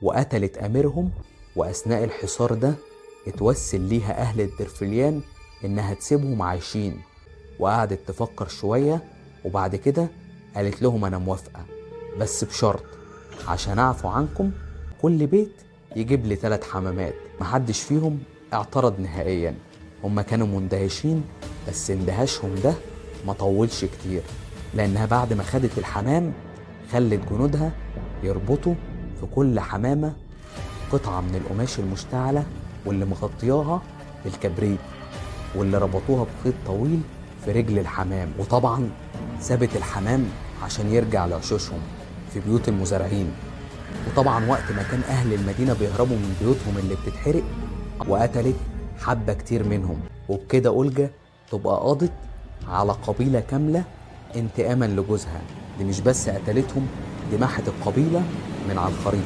وقتلت أميرهم. وأثناء الحصار ده اتوسل ليها أهل الدرفليان إنها تسيبهم عايشين، وقعدت تفكر شوية وبعد كده قالت لهم أنا موافقة بس بشرط، عشان أعفو عنكم كل بيت يجيب لي 3 حمامات. محدش فيهم اعترض نهائيا، هما كانوا مندهشين، بس اندهاشهم ده ما طولش كتير، لأنها بعد ما خدت الحمام خلت جنودها يربطوا في كل حمامة قطعة من القماش المشتعلة واللي مغطياها بالكبريت، واللي ربطوها بخيط طويل في رجل الحمام. وطبعا سابت الحمام عشان يرجع لعشوشهم في بيوت المزارعين. وطبعا وقت ما كان أهل المدينة بيهربوا من بيوتهم اللي بتتحرق، وقتلت حبة كتير منهم. وبكده أولجا تبقى قضت على قبيلة كاملة انتقاما لجوزها. دي مش بس قتلتهم، دي محت القبيلة من على الخريطة.